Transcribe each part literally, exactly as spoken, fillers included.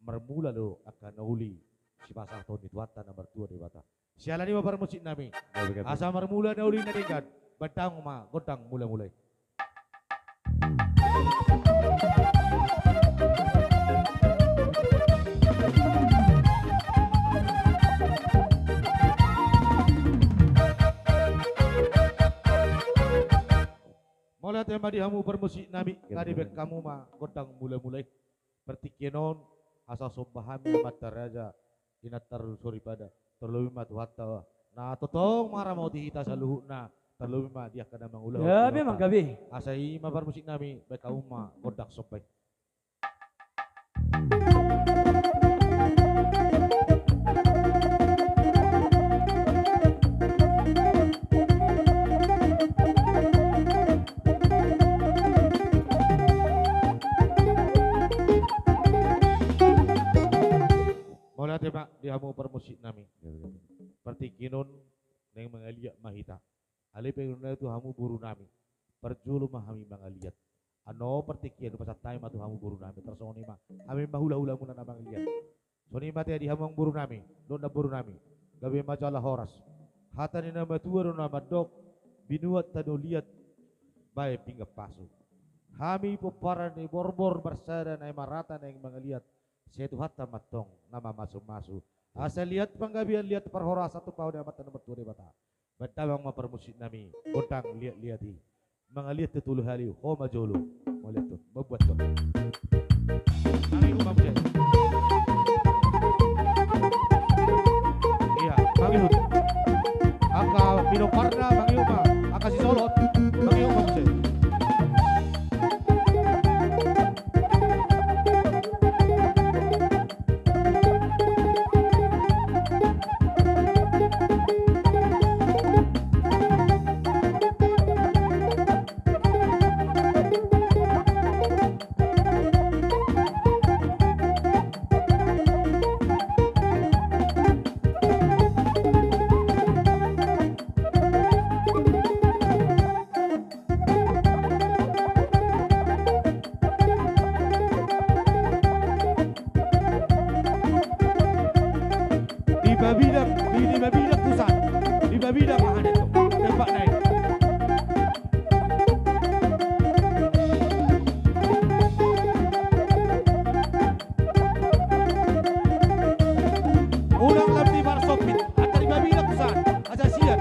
marmula do angka na uli sipasahaton ni Tuhanta na martua Debata. Siala ni i ma parmusik nami. Gabe, gabe. Asa marmula na uli na denggan, bahen damang ma gondang mula-mula i. Mauliate ma di hamu parmusik nami, gabe, gabe. Gabe dibahen hamu ma gondang mula-mula i. Partingkian on, asa somba hami amanta raja, inanta soripada, tarlobi ma Tuhanta na tongtong mangaramoti hita saluhutna, tarlobi ma di angka na mangulahon. Gabe, gabe. Asa i ma parmusik nami, bahen hamu ma gondang somba i. Mauliate ma di hamu parmusik nami. Partingkian on naeng mangaliat ma hita. Alai pe nunga tu hamu boru nami, parjolo ma hami mangaliat. Annon partingkian on pasahat hami ma tu hamu boru nami, tarsongon i ma hami ma hula-hula muna na mangaliat. Songon i ma di hamu amang boru nami dohot namboru nami, gabe ma jala horas. Hata ni na matua do na mandok, binuat tano liat, bahen pinggan pasu. Hami pomparan ni borbor marsada na marata naeng mangaliat, sai Tuhanta ma antong na mamasu-masu. Asa liat panggabean, liat parhorasan tumpahon ni Amanta na martua Debata. Bahen damang ma parmusik nami gondang liat-liat i. Mangaliat tu tolu hali, ho ma jolo. Mauliate, mambuat jo. Mangihut ma muse. Iya, mangihut. Angka pinomparna mangihut ma. Angka sisolot mangihut ma muse. Di babidang, di, di babidang tusan. Di babidang aha do i? Tempat naik. Unang lam di parsopit, antar di babidang tusan. Asa sian.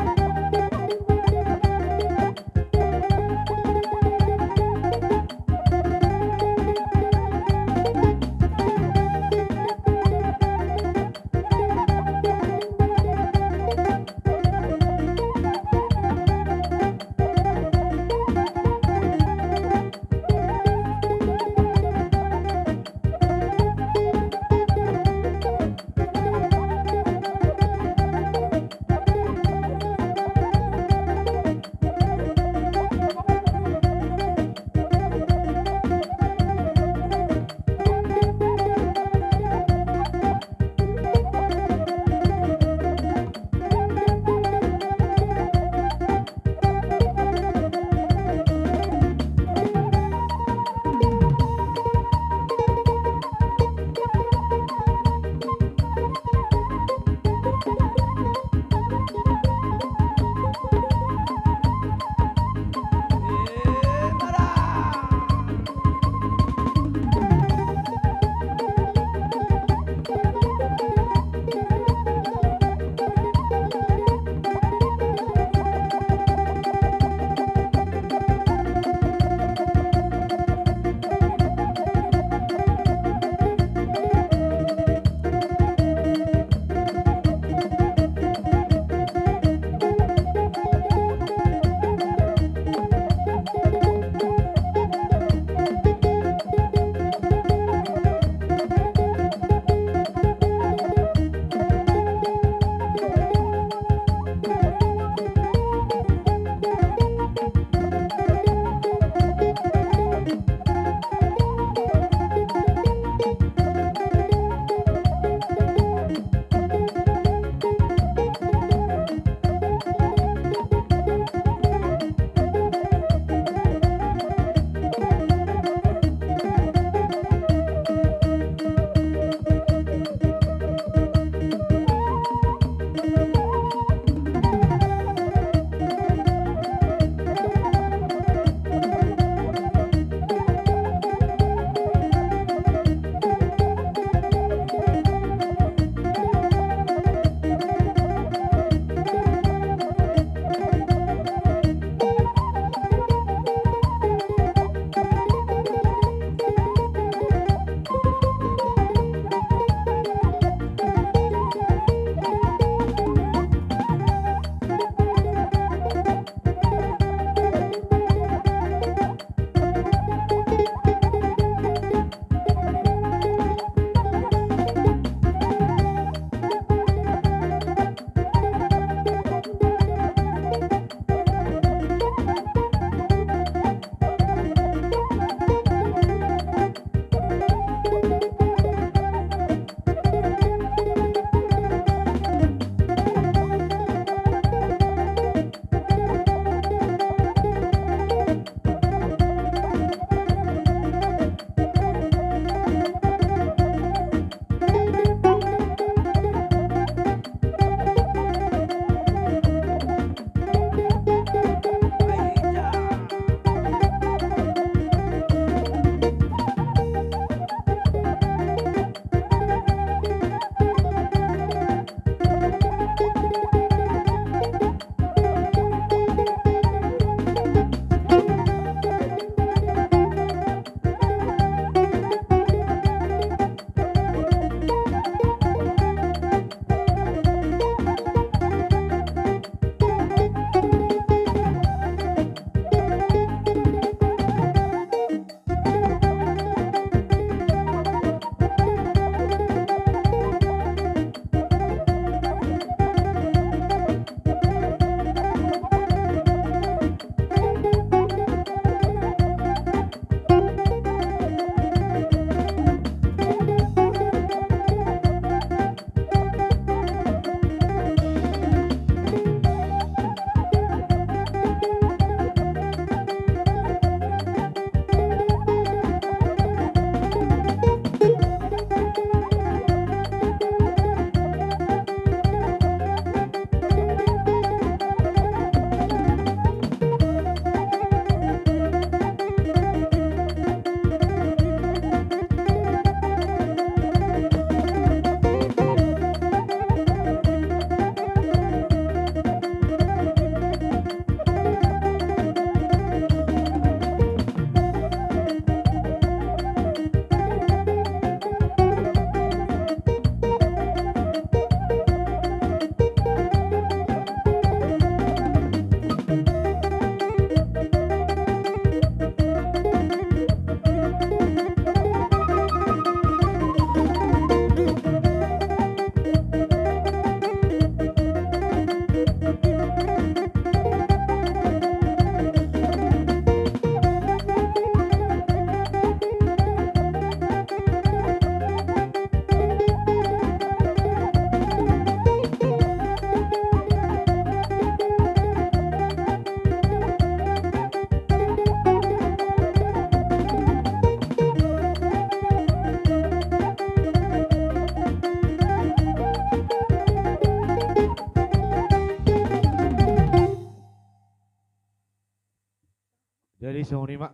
Songon i ma.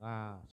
Nah,